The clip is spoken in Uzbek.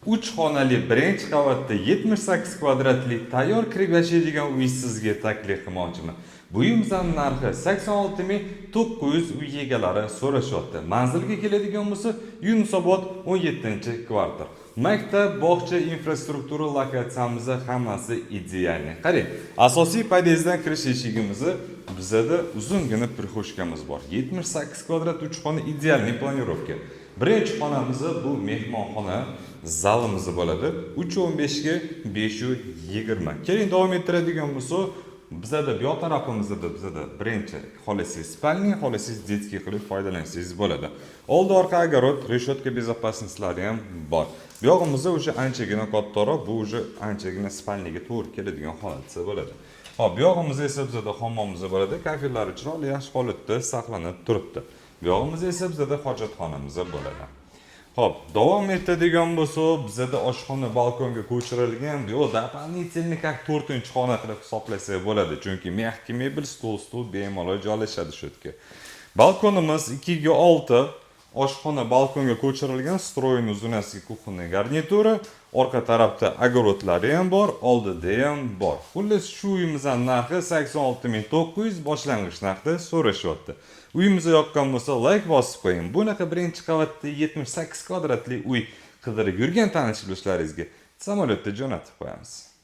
3 xonali, birinchi qavatda, 78 kvadratli, tayyor kirib yashaydigan uy sizga taklif qilmoqchiman. Bu uyimizning narxi 86 900, uy egalari so'rashyapti. Manzilga keladigan bo'lsa, Yunusobod, 17-kvartal. Maktab, bog'cha, infrastruktura, lokatsiyamiz hammasi идеальный. Qarang, asosiy podyezddan kirish eshigimizni bizada uzungina прихожка miz bor. 78 kvadrat, 3 xona, идеальный планировка. Birinchi xonamiz bu mehmonxona zalimiz bo'ladi. 3.15 ga 5.20. Keling, davom ettiradigan bo'lsak, bizada bu yoq tarafimizda bizada birinchi xohlasangiz спальня, xohlasangiz детский qilib foydalansangiz bo'ladi. Oldi orqa огород, решетка безопасность lari ham bor. Bu yog'imizda уже anchagina kattaroq, bu уже anchagina спальня ga to'g'ri keladigan holat desa bo'ladi. Xo'p, bu yog'imizda esa bizada hammomimiz bo'ladi. Kafellari chiroyli, yaxshi holatda saqlanib turibdi. Bu yog'imizda esa bizada hojatxonamiz bo'ladi. Xo'p, davom etadigan bo'lsak, bizada oshxona balkonga ko'chirilgan. Bu yoq дополнительный как to'rtinchi xona qilib hisoblasak bo'ladi, chunki мягкий mebel, stol bemalol joylashadi shu yerga. Balkonimiz 2 ga 6, oshxona balkonga ko'chirilgan, встроенный uzunasiga кухонный garnitura, orqa tarafda огород lari ham bor, oldida ham bor. Xullas, shu uyimizning narxi 86 900, boshlang'ich narxda so'rashyapti. Uyimizga yoqqan bo'lsa, layk bosib qo'ying. Bunaqa birinchi qavatda 78 kvadratli uy qidirib yurgan tanish bilishlaringizga samolyotda jo'natib qo'yamiz.